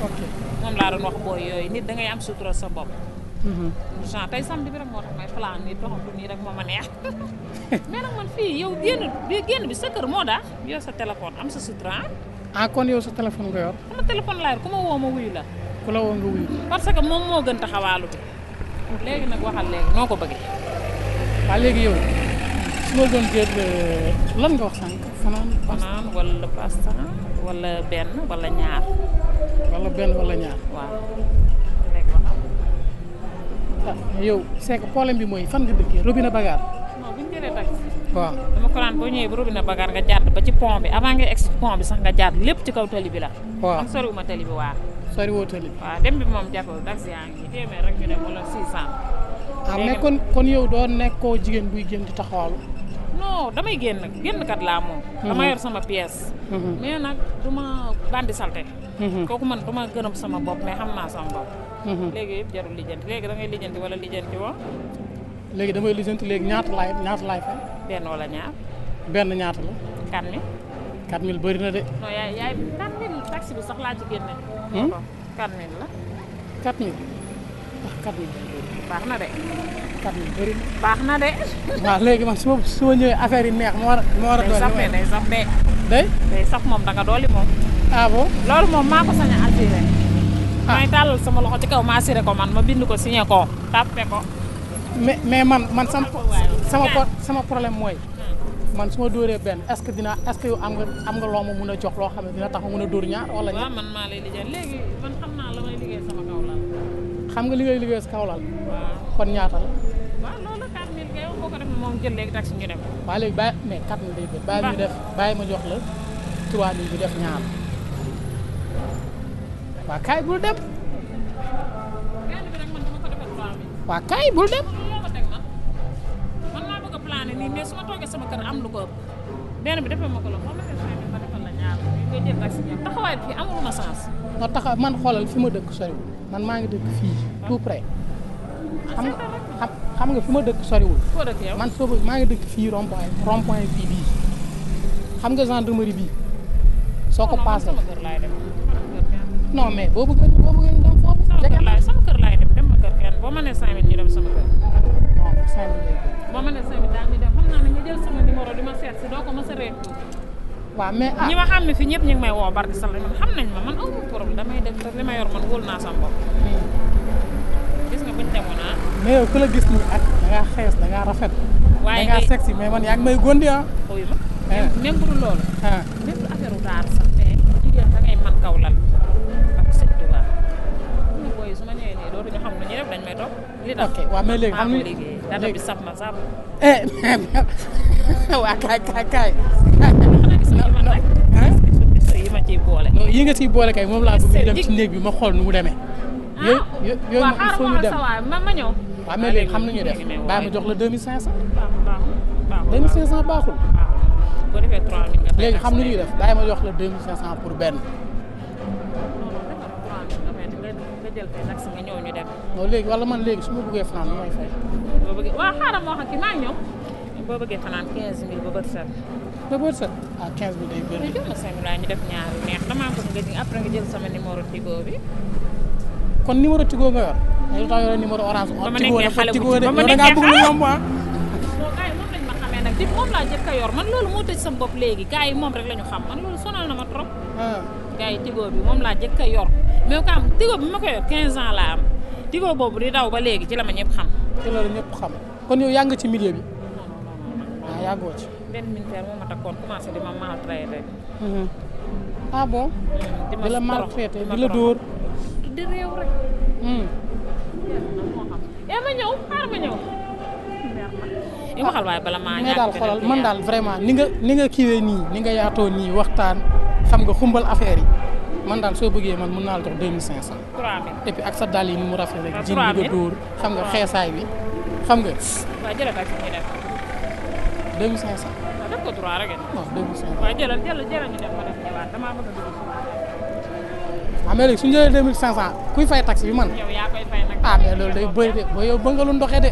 ok moom laa doon wax booy yooyu nit da ngay am sutura sa bopp. genre tey samedi bi rek moo tax may falan nii doxantu nii rek moo ma neex mais nag man fii yow génn bi sa kër moo daa yow sa téléphone am sa sutura ah kon yow sa téléphone nga yor. sama téléphone laa yor ku ma woo ma wuyu la. ku la woo nga wuyu. parce que moom moo gën taxawaalu bi. léegi nag waxal léegi noo ko bëggee. waaw léegi yow su ma doon jël lan nga wax sànq fanaan. fanaan wala pasta wala benn wala ñaar. wala benn wala ñaar. waaw léegi waxal. ah yow c'est que problème bi mooy fan nga dëkkee robinet Bagar. non bu ñu jëlee taxi. waaw dama ko naan boo ñëwee ba robinet Bagar nga jàdd ba ci pont bi avant ngay egg ci pont bi sax nga jàdd lépp ci kaw tali bi la. waaw man soriwuma tali bi waaw. sori woo tali bi. waaw dem bi moom jàppal taxi yaa ngi téeméer rek ñu dem wala 600. ah mais kon yow doo nekkoo jigéen buy génn di taxawaalu. non damay génn kat laa moom. dama yor sama pièce. mais nag du ma bandi salte. kooku man du ma gërëm sama bopp mais xam naa sama bopp. léegi yëpp jarul lijjanti léegi da ngay lijjanti wala lijjanti woo. léegi damay lijjanti léegi ñaata laay fay. benn wala ñaar. benn ñaata la. 4000. 4000 bëri na de. non yaay 4000 taxi bi sax laa ci génne. 4000 la. 4000 ah 4000. baax na de. 4000 bëri na. baax na de. waaw léegi man su ma ñëwee affaire yi neex ma war a day saf de day saf de. day saf moom da nga dooli moom. ah bon loolu moom maa ko sañ a assuré. may tàllal sama loxo ci kaw ma assuré ko man ma bind ko signé ko tàppe ko. mais man sama problème mooy. man su ma dóoree benn est-ce que yow am nga loo ma mun a jox loo xam ne dina tax ma mun a dóor ñaar wala ñaar. waaw man maa lay liggéey léegi man xam naa la may liggéey sama kaw lal. xam nga li ngay liggéey sa kaw lal. waaw kon ñaata la. waaw loolu 4000 kay boo ko defee moom jël léegi taxi ñu dem. waaw léegi mais 4000 day bëri bàyyi ma jox la 3000 bi def ñaar. waa kaay bul dem. benn bi rek man dama ko defee 3000. waa kaay bul dem. man maa bëgg a plané nii mais su ma toogee sama kër am lu ko ëpp benn bi defee ma ko la moom la ma defal la ñaar ngay jël taxi ñëw taxawaay bi fii amul ma sens. non taxaw man xoolal fi ma dëkk soriwul man maa ngi dëkk fii tout près xam nga fi ma dëkk soriwul. foo dëkk yow man maa ngi dëkk fii rond point fii bii xam nga gendarmerie bii soo ko paasee. sama kër laay dem non mais boo bëggee ñu dem foofu. sama kër laay dem ma kër kenn boo ma nee 5000 ñu dem sama kër. non 5000 boo ma nee 5000 daal ñu dem xam naa ne nga jël sama numéro di ma seet si doo ko mës a réer tuuti. waaw mais ñi ma xam ne fii ñëpp ñu ngi may woo barke sal man xam nañ man aw ma problème damay def te li ma yor man wóolu naa sama bopp. gis nga buñ demoon ah. mais yow ku la gis nii ak da ngaa xees da ngaa rafet. waaye da ngaa sexy mais man yaa ngi may gondi ah. xëy ma même bu dul loolu. même lu affaire u daar sax te jigéen da ngay man kaw lal ak sëñ Tuubaa. ñu booy su ma ñëwee nii dootuñu xam lu ñuy def dañ may topp. li tax ok waaw mais léegi xam nga liggéey data bi saf ma saf. waa kaay. yi ma ciy boole. non yi nga ciy boole kay moom laa bëgg ñu dem ci néeg bi ma xool nu mu demee. yooyu moom il faut ñu dem ma ñëw. waaw mais léegi xam nañu def bàyyi ma jox la 2500. baaxul 2500 baaxul. boo defee 3000 nga fay léegi xam nañuy def bàyyi ma jox la 2500 pour benn. nga jël fay taxi nga ñëw ñu dem. non léegi wala man léegi su ma bëggee fanaan lu may fay. boo bëggee waaw xaaral moo xam kii maa ngi ñëw. boo bëggee fanaan 15000 ba bët set. ba bët set ah 15000 day bëri. mais jël ma 5000 ñu def ñaari neex damaa bëgg nga ji après nga jël sama numéro Tigo bi. kon numéro Tigo nga yor. yow tax yore numéro orange. ba ma nekkee xale bu Tigo de ba ma yow da ngaa bëgg lu yomb ah. non gars yi moom lañ ma xamee nag moom laa jëkk a yor man loolu moo tëj sama bopp léegi gars yi moom rek la ñu xam man loolu sonal na ma trop. gars yi Tigo bi moom laa jëkk a yor mais kam Tigo bi ma ko yor 15 ans laa am Tigo boobu di daw ba léegi ci la ma ñëpp xam. ci la ñëpp xam kon yow yaa nga ci milieu bi. non yàggoo ci. benn militaire moo ma takkoon commencé di ma maltraité. ah bon. di la maltraité di la dóor. di réew rek. ma ñëw xaar ma ñëw. waxal waaye bala maa mais daal xoolal man daal vraiment ni nga kiiwee nii ni nga yaatoo nii waxtaan xam nga xumbal affaire yi man daal soo bëggee man mën naa la jox 2500. 3000 et puis ak sa dàll yi ni mu rafet rek. 3000 ji bi nga dóor xam nga xeesaay bi xam nga. waaw jëlal taxi ñu def. 2500. waaw def ko 3 rek. non 2500. waaw jëlal ñu def ma def ñëwaat damaa bëgg a dugg si. ah mais léegi su ñu jëlee 2500 kuy fay taxi bi man. yow yaa koy fay nag. ah mais loolu day bëri de ba yow bëgg nga lu ndoxee de.